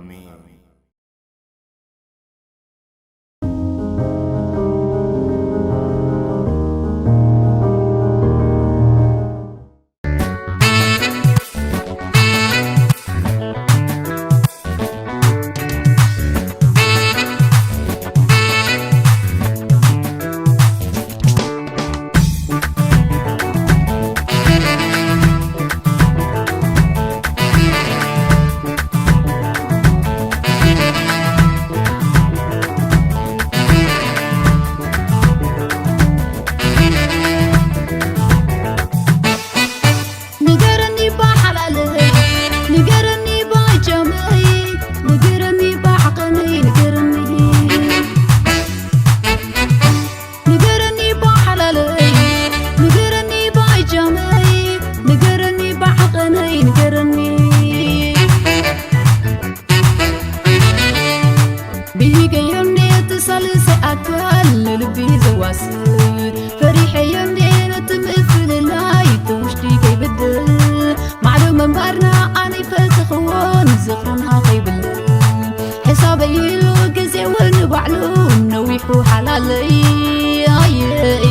ኣሜን። ንገረኒ እባ ሓላለይ፣ ንገረኒ እባ ጃመይ፣ ንገረኒ እባ ዓቐነይ፣ ንገረኒ። ንገረኒ እባ ሓላለይ፣ ንገረኒ እባ ጃመይ፣ ንገረኒ እባ ዓቐነይ፣ ንገረኒ። ብሂገዮ እንዴ እቲ ሳልሰይ ኣካል ንልቢ ዘዋስብ፣ ፈሪሐዮ እንዴ ነቲ ምፍልላይ እቲ ውሽጢ ከይብድል፣ ማዕዶ ምንባርና ኣነ ይፈተኽዎን ዝኽርና ከይብል፣ ሕሳበይ ኢሉ ግዜ እውን ንባዕሉ ነዊሑ ሓላለይ። ኣየይ፣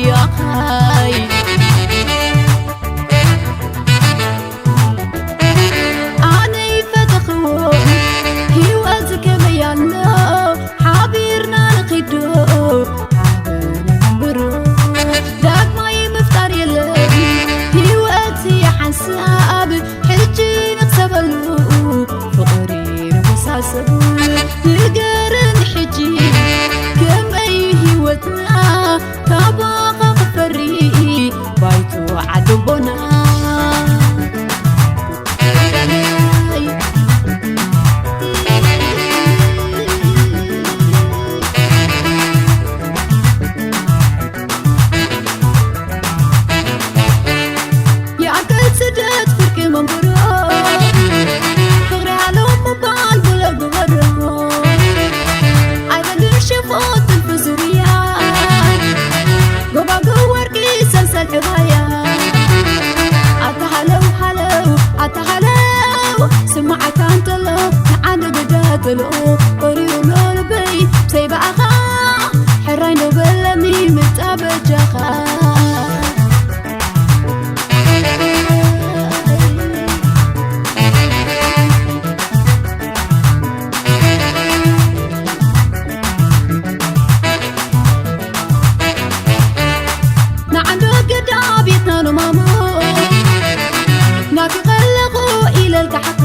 ያኻይ። ኣነ ይፈተኽዎ ህይወት ከመይ ኣሎ ሓቢርና ንኺዶ ሓበን ይንብሮ ዳግማይ ምፍጣር የለን ህይወት እያ ሓንሳብ ሕጂ ንኽሰበሉ ፍቕሪ ንወሳሰብ ንገረኒ ሕጂ ከመይ ህይወትና ካባኻ ክፈሪ ባይቶ ዓደቦና። የኣክል ስደት ፍርቂ መንበሮ ፍቕሪ ዓለም ምባል ብሎ ግበሮ ኣይበልን ሽፎ ትልፊ ዙርያ ጎባጉብ ወርቂ ሰልሰል ዕባያ ኣታ ሃለው ሃለው ኣታ ሃለው ስማዓካ እንተሎ ንዓንደ ግዳ ተልኦ ቆሪሩ ሎ ልበይ ብሰይ ብኣኻ ሕራይ ዶ በለኒ ምጻ በጃኻ። ንዓንዶ ግዳ ቤትና ንማሞ ናፊቐ ኣለኹ ኢለልካ ሓቁ